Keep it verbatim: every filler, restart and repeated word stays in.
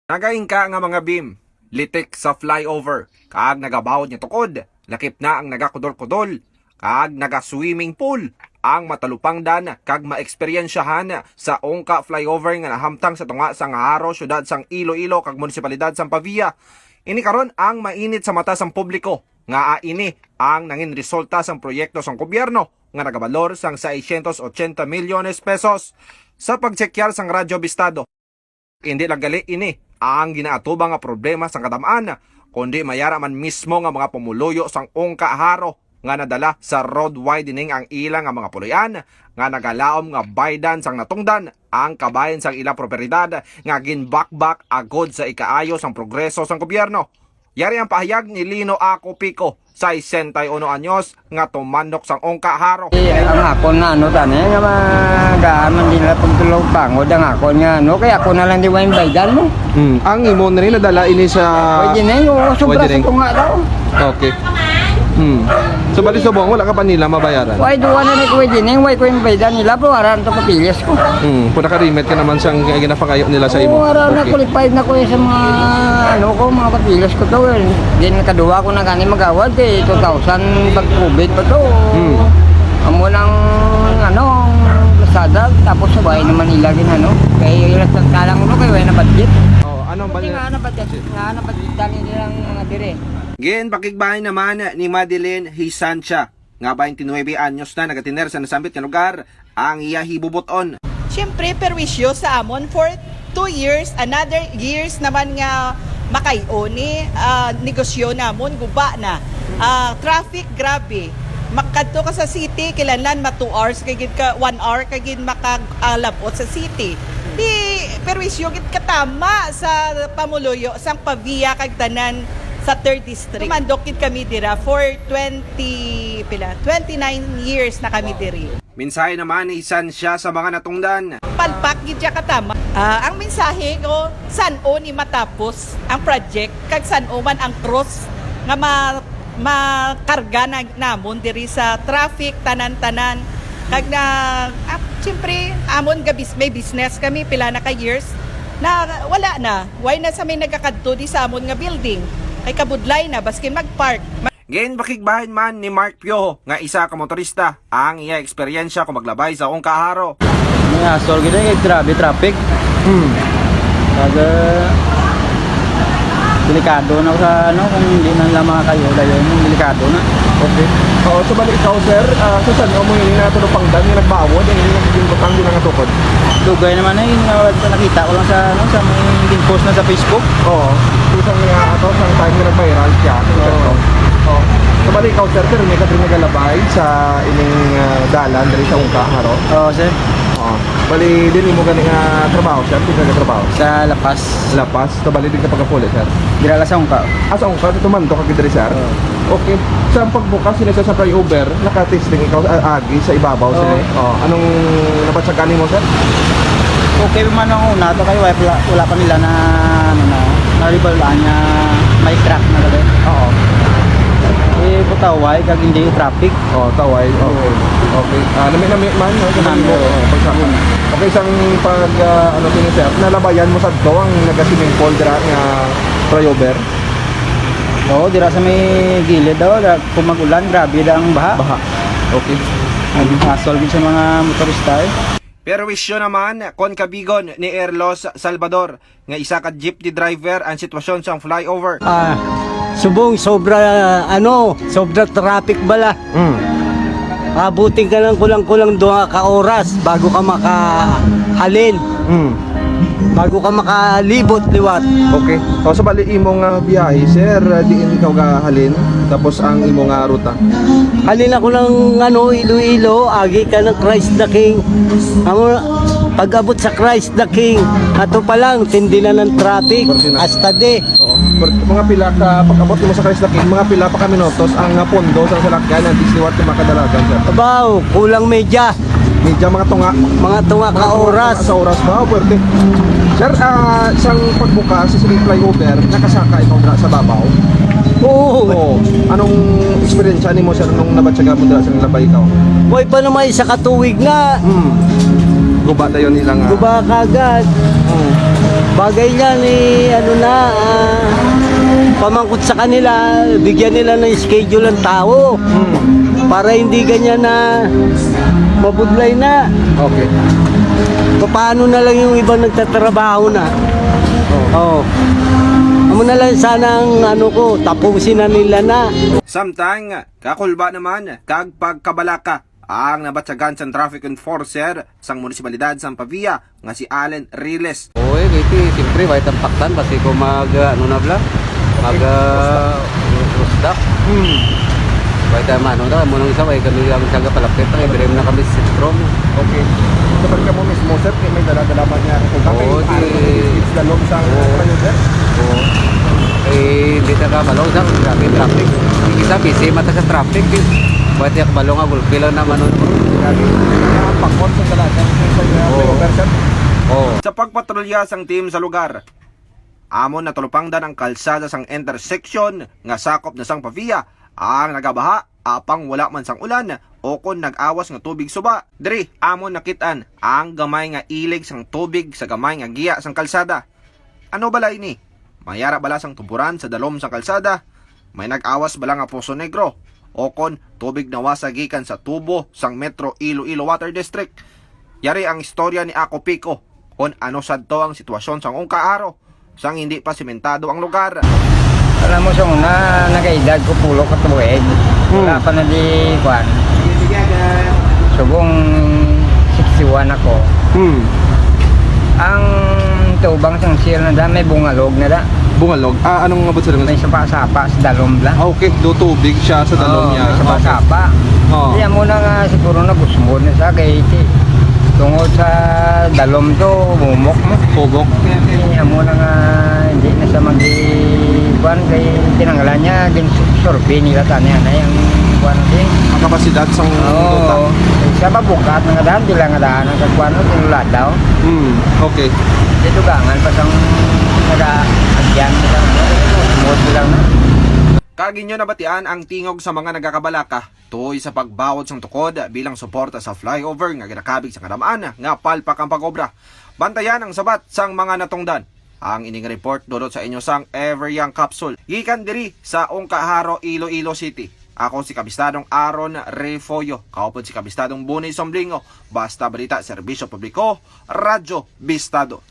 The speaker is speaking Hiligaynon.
Nagaingka nga mga beam, litik sa flyover, kag nagabawod nga tukod, lakip na ang nagakudol-kudol, kag naga-swimming pool ang matalupangdan kag maeksperyensyahan sa ungka flyover nga nahamtang sa tunga sang Jaro, siyudad sang Iloilo, kag munisipalidad sang Pavia. Ini karon ang mainit sa mata sang publiko, nga ini ang nangin resulta sang proyekto sang gobyerno nga nagabalor sang seiscientos ochenta milyones pesos. Sa pagtsekyar sang Radyo Bistado, indi lang gali ini ang ginaatubang nga problema sang kadam-an, kundi may ara man mismo nga mga pumuluyo sang ungka Jaro nga nadala sa road widening ang ila nga mga puloy-an nga nagalaom nga baydan sang natungdan ang kabahin sang ila propiedad nga ginbakbak agod sa ikaayo sang progreso sang gobyerno. Yari ang pahayag ni Lino Ako Pico, sesenta y uno anyos, nga tumandok sang ungka Jaro. Eh, ang akon nga ano tani, nga magaaman din na pagtulog bangod ang akon nga ano, kaya ako na lang di wayang baydan mo. Hmm. Ang imo na rin nadala ini sa Pwede na yun, oo, sobra Pwede sa na yun. tunga daw. Okay. Hmm. So, bali subong, wala ka pa nila mabayaran? Why do wala na ko din, why ko yung baydan nila, pero aran to papilis ko. Hmm. Puna ka-remit ka naman sa ginapangayo nila sa imo? Oo, aran na Okay. qualified na ko eh sa mga, ano ko, mga papilis ko to eh. Din kaduwa ko na gani magawad eh, two thousand pag COVID pa to. Hmm. Amo lang, ano, ang Lazada, tapos sa bahay naman nila din, ano. Kaya yung nagtagkalang ko, kaya wala na budget. Oh, anong Kasi budget? nga na budget, nga na budget dali nilang mga dire. Ginpakigbahay naman ni Madeline Hisancha, nga twenty-nine anyos na, nagatiner sa nasambit nga lugar, ang iya hibubuton. Siyempre, perwisyo sa amon for two years, another years naman nga makay-o ni, ah, negosyo namon, guba na. Ah, traffic, grabe. Makadto ka sa city, kinahanglan ma two hours kay gid ka, one hour kay gid maka, ah, labot sa city. Di, perwisyo gid katama sa pamuluyo sang Pavia kag tanan sa third district. Tumandok gid kami dira for twenty, pila, twenty-nine years na kami diri. Mensahe naman ni Hisancha sa mga natungdan. Palpak gid siya katama. Ah, ang mensahe ko, san-o ni matapos ang project, kag san-o man ang cross nga ma-, makarga na namon diri sa traffic, tanan-tanan. Kag na, ah, siyempre, amon ga bus-, may business kami, pila na ka years, na wala na. Why na sa may nagakadto di sa amon nga building? Kay kabudlay na, baskin mag-park. Ginpakigbahin man ni Mark Piojo, nga isa ka motorista, ang iya eksperyensya kung maglabay sa ungka Jaro. May asol gid eh, grabe traffic. Hmm. Kag, ah, delikado na sa ano, kung hindi na lang mga kayo, dayon, delikado na. Okay. Oo, so bali ikaw, sir, ah, sa san-o mo yun, yung natulog pang dam, yung nagbawod, yung naging butang, yung nangatukod? Dugay naman eh, yung, ah, nakita ko lang sa, ano, sa may post na sa Facebook. Oo. Isang, ah, ato, isang time na nag-viral siya. Oo. Oo. So, bali ikaw, sir, sir, may ka rin nagalabay sa ining, ah, dalan, diri sa ungka Jaro? Oo, sir. Oo. Bali, din mo gani nga trabaho, sir? Di ka trabaho? Sa La Paz. La Paz. So, bali, din ka pagkapuli, sir? Dira lang sa ungka. Ah, sa ungka, sa tumando ka gid diri, sir? Oo. Okay. Sa pagbukas sini sa, sa flyover, naka-testing ikaw, ah, agi sa ibabaw Oo. sini? Oh, anong napatsagan nimo, sir? Okay man ang una, to kayo, wala, wala pa nila na, ano na, na-reveal nga may crack na gali. Oo. Eh, butaway, kag hindi traffic. Oh, taway. Okay. Oo. Okay. Ah, nami-nami man, no? Sa Nami, pag-, oo. oh, pagsaka. Mm. Okay, isang pag, ah, ano, sini, sir, nalabayan mo sa to ang naga-swimming pool dira nga flyover? Oo, dira sa may gilid daw, dira, kung mag-ulan, grabe na ang baha. Baha. Okay. Ang hassle din sa mga motorista, eh. Perwisyo naman kon kabigon ni Erlos Salvador, nga isa ka jeepney driver, ang sitwasyon sa flyover. Ah, subong sobra, ano, sobra traffic bala. Mm. Abutin ka lang kulang-kulang duha ka oras bago ka makahalin. Mm. Bago ka makalibot liwat. Okay. O, so bali imo nga biyahe, sir, diin ikaw gahalin, tapos ang imo nga ruta? Halin ako ng, ano, Iloilo, agi ka ng Christ the King. Amo, pag-abot sa Christ the King, ato pa lang, tindi na ng traffic. Pwerte na. Hasta di. Oo. Pero mga pila ka, pag-abot mo sa Christ the King, mga pila pa ka minutos ang, ah, pundo sa salakyan, at least liwat yung makadalagan, sir? Abaw, kulang media. Media, mga tunga. Mga tunga ka Mga tunga oras. Sa oras ba? O, pwerte. Sir, ah, isang pagbukas sa sige flyover, nakasaka ikaw dira sa babaw? Oo. Oo. Anong eksperyensya nimo, sir, nung nabatyagan mo dira sa labay ikaw? Way pa naman isa ka tuig na. Hmm. Guba dayon nila nga. Guba kagad. Hmm. Bagay niya ni ano na, ah, pamangkot sa kanila, bigyan nila ng schedule ang tao para hindi ganyan na mabudlay na. Okay. Paano na lang yung ibang nagtatrabaho na? Oh. Amo na lang sana ang ano ko, tapusin na nila na. Samtang kakulba naman kag pagkabalaka ang nabatyagan sang traffic enforcer sang munisipalidad sang Pavia nga si Allen Riles. Oy, kay ti, siyempre, way tampaktan, basi ko mag, ah, ano na bla, mag, ah, usdak. Hmm. Way ta, ano na, mo nang isa, way kami ang saga palapit, ay, birim na kami sa sentro. Okay. Kapag ka mo mismo, sir, kay may dala-dala man niya. Kung bakit Oo, yung di- araw ng speech, dalom sa Oo. ano, sir? Oo. Eh, hindi na ka balong sa grabe traffic. Yung isa, busy mata sa traffic. Eh. Pwede ako balong, agulpi lang naman. Ano. Grabe. Ang pangkot sa dala, sir, sa Oo. Over, sir. Oo. Sa pagpatrolya sang team sa lugar, amon natulupangdan ang kalsada sang intersection nga sakop na sang Pavia ang nagabaha, apang wala man sang ulan o kon nag-awas nga tubig suba. Diri amon nakit-an ang gamay nga ilig sang tubig sa gamay nga giya sang kalsada. Ano bala ini? May ara bala sang tuburan sa dalom sang kalsada? May nag-awas bala nga poso negro? O kon tubig nawasa gikan sa tubo sang Metro Iloilo Water District? Yari ang istorya ni Ako Pico kon ano sadto ang sitwasyon sang Ungka Haro sang hindi pa simentado ang lugar. Alam mo, sa una, nagaedad ko pulo ka tuig. Wala pa na di, kwan. Subong sixty-one ako. Hmm. Ang tubang sang sir na da, may bungalog na da. Bungalog. Ah, anong abot sa May sapa-sapa sa dalom bla. Ah, okay. Do tubig siya sa dalom Oo, niya. may sapa-sapa. Oo. Di amo na nga siguro nagusmod na sa kay ti. Tungod sa dalom to, bumok mo. Hubok. Di amo na nga, hindi na sa mag-, kuwan kay kinanglan niya, gin-survey nila tani, ano, yung kuwan din. Ang kapasidad sang lupa. Oo. Sa babukat nga daan, di lang nga daan ang kagkuan, tinulad daw. Hmm. Okay. Di dugangan pa sang nag-aagyan nila, ano, smooth lang na. Kag inyo nabatian ang tingog sa mga nagakabalaka tuoy sa pagbawod sang tukod bilang suporta sa flyover nga ginakabig sa kadam-an nga palpak ang pag-obra. Bantayan ang sabat sang mga natungdan. Ang ining report dulot sa inyo sang Ever Young Capsule gikan diri sa Ungkaharo, Iloilo City. Ako si Kabistadong Aaron Refollo, kaupod si Kabistadong Bunay Somblingo. Basta balita, serbisyo publiko, Radyo Bistado.